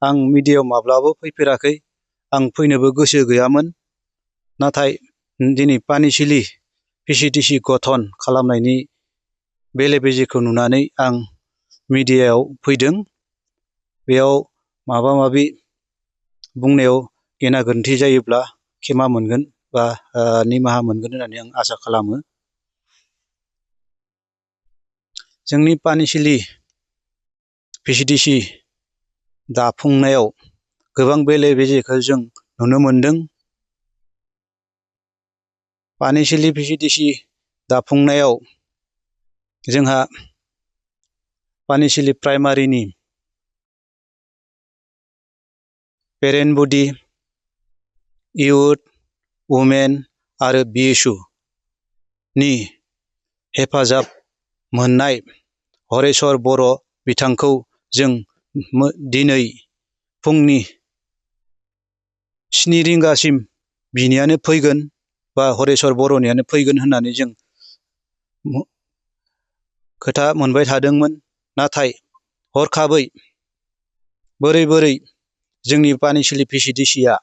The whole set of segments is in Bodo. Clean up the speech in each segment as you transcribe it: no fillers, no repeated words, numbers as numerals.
आं मिडियायाव माब्लाबो फैफेराखै, आं फैनोबो गोसो गैयामोन। नाथाय दिनै पानिसिलि PCTC गठन खालामनायनि बेले बेजेखौ नुनानै आं मिडियायाव फैदों। बेयाव माबा माबि बुंनायाव गेना गोरोन्थि जायोब्ला क्षमा मोनगोन बा निमाहा मोनगोन होननानै आं आसा खालामो। जोंनि पानिसिलि PCTC दाफुंनायाव गोबां बेले बेजेखौ जों नुनो मोनदों। पानिसिलि PCTC दाफुंनायाव जोंहा पानिसिलि प्राइमारिनि पेरेन्ट बडि, इयुथ, वुमेन आरो BSU नि हेफाजाब मोननाय हरेश्वर बर' बिथांखौ जों दिनै फुंनि 7 रिंगासिम बिनियानो फैगोन बा हरेश्वर बर'नियानो फैगोन होननानै जों खोथा मोनबाय थादोंमोन। नाथाय हरखाबै बोरै जोंनि पानिसिलि PCTCआ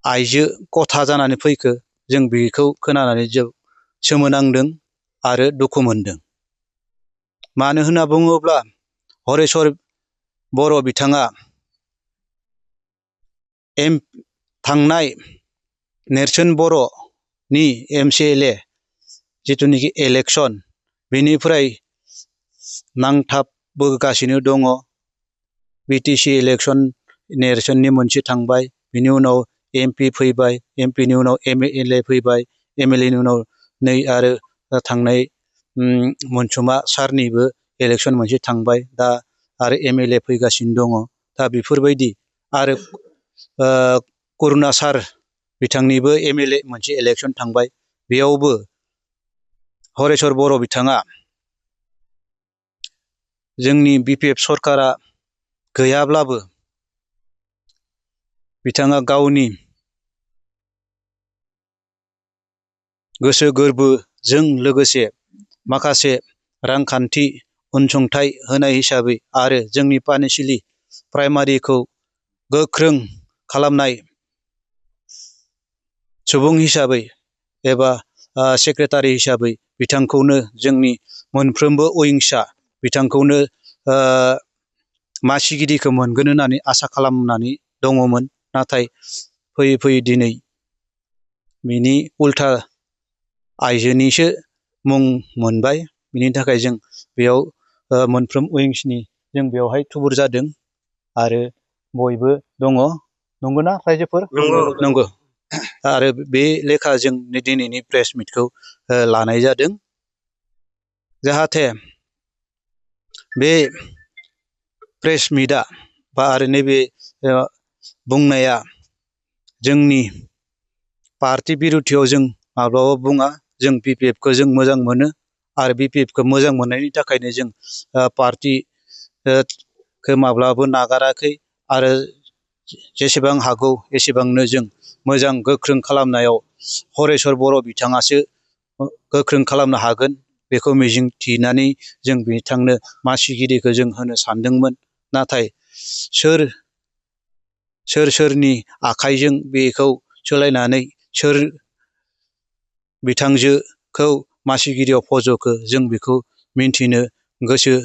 आइजो गथा जानानै फैखो, जों बेखौ खोनानानै जों सोमोनांदों आरो दुखु मोनदों। मानो होनना बुङोब्ला हरेश्वर बर' बिथाङा थांनाय नेर्सोन बर'नि MCLA जिथुनिखि इलेक्सन, बेनिफ्राय नांथाबबोगासिनो दङ। BTC इलेक्सन नेर्सोननि मोनसे थांबाय, बिनि उनाव MP फैबाय, MPनि उनाव MLA फैबाय, MLAनि उनाव नै आरो थांनाय मनसुमा सारनिबो इलेक्सन मोनसे थांबाय, दा आरो MLA फैगासिनो दङ। दा बेफोरबायदि आरो करुणा सार बिथांनिबो MLA मोनसे इलेक्सन थांबाय। बेयावबो हरेश्वर बर' बिथाङा जोंनि BPF सरकारा गैयाब्लाबो बिथाङा गावनि गोसो गोरबोजों लोगोसे माखासे रांखान्थि अनसुंथाइ होनाय हिसाबै आरो जोंनि पानिसिलि प्राइमारिखौ गोख्रों खालामनाय सुबुं हिसाबै एबा सेक्रेटारि हिसाबै बिथांखौनो जोंनि मोनफ्रोमबो उइंसआ बिथांखौनो मासिगिरिखौ मोनगोन होननानै आसा खालामनानै दङमोन। नाथाय फैयै दिनै बिनि उल्था आइजोनिसो मुं मोनबाय। बिनि थाखाय जों बेयाव मोनफ्रोम उइंसनि जों बेवहाय थुबुर जादों आरो बयबो दङ। नंगौना रायजोफोर? नंगौ। आरो बे लेखा जों दिनैनि प्रेस मिटखौ लानाय जादों, जाहाथे बे प्रेस मिटआ बा आरो नैबे बुंनाया जोंनि पार्टि बिरुथियाव जों माब्लाबा बुङा। जों BPFखौ जों मोजां मोनो आरो BPFखौ मोजां मोननायनि थाखायनो जों पार्टिखौ माब्लाबो नागाराखै आरो जेसेबां हागौ एसेबांनो जों मोजां गोख्रों खालामनायाव हरेश्वर बर' बिथाङासो गोख्रों खालामनो हागोन, बेखौ मिजिं थिनानै जों बिथांनो मासिगिरिखौ जों होनो सानदोंमोन। नाथाय सोरनि आखाइजों बेखौ सोलायनानै सोर बिथांजोखौ मासिगिरियाव फज'खो जों बेखौ मिन्थिनो गोसो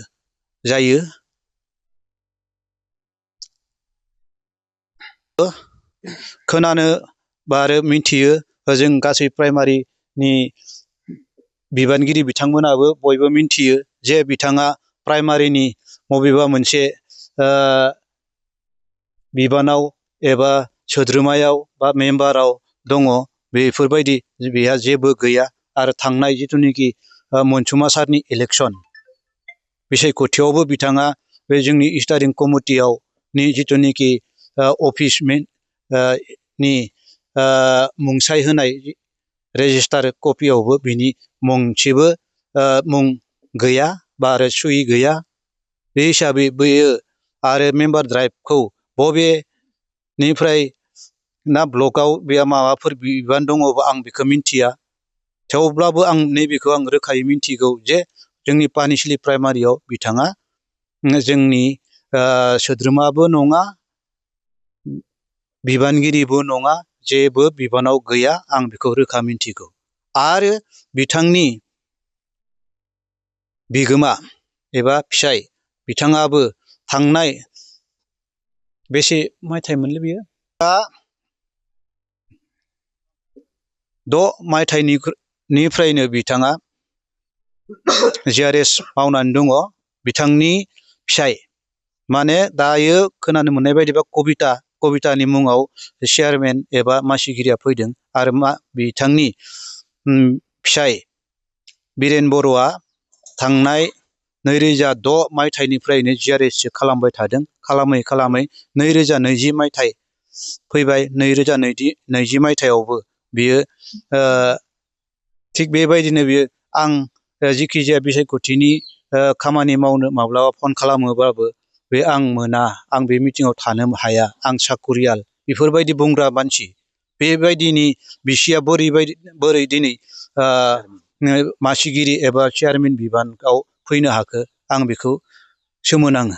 जायो। खोनानो आरो मिथियो जों गासै प्राइमारिनि बिबानगिरि बिथांमोनाबो बयबो मिन्थियो जे बिथाङा प्राइमारिनि बबेबा मोनसे बिबानाव एबा सोद्रोमायाव बा मेम्बाराव दङ। बेफोरबायदि बेहा जेबो गैया। आरो थांनाय जिथुनिखि मनसुमा सारनि इलेक्सन बिसायख'थियावबो बिथाङा बे जोंनि स्टारिं कमिटियाव नि जिथुनिखि अफिस नि मुंसाइ होनाय रेजिस्टार कपियावबो बिनि मोनसेबो मुं गैया बा आरो सुहि गैया। बे हिसाबै बेयो आरो मेम्बार ड्राइभखौ बबेनिफ्राय ना ब्लकआव बे माबाफोर बिबान दङबा आं बेखौ मिन्थिया। थेवब्लाबो आं नैबेखौ आं रोखायै मिन्थिगौ जे जोंनि पानिसिलि प्राइमारियाव बिथाङा जोंनि सोद्रोमाबो नङा, बिबानगिरिबो नङा, जेबो बिबानाव गैया, आं बेखौ रोखा मिन्थिगौ। आरो बिथांनि बिगोमा एबा फिसाय बिथाङाबो थांनाय बेसे मायथाइमोनलै बियो, 6 मायथाइनिफ्रायनो बिथाङा जिआरएस मावनानै दङ। बिथांनि फिसाय माने दायो खोनानो मोननाय बायदिबा कबितानि मुङाव चेयारमेन एबा मासिगिरिया फैदों। आरो बिथांनि फिसाय बिरेन बर'आ थांनाय 2006 मायथाइनिफ्रायनो जिआरएस खालामबाय थादों। खालामै खालामै 2020 मायथाइ फैबाय। 2020 मायथाइयावबो बियो थिग बेबायदिनो बियो आं जिखि जाया बिसायख'थिनि खामानि मावनो माब्लाबा फन खालामोबाबो बे आं मोना, आं बे मिटिङाव थानो हाया, आं साखुरियाल, बेफोरबायदि बुंग्रा मानसि। बेबायदिनि बिसिया बोरै दिनै मासिगिरि एबा चेयारमेन बिबानाव फैनो हाखो, आं बेखौ सोमोनाङो।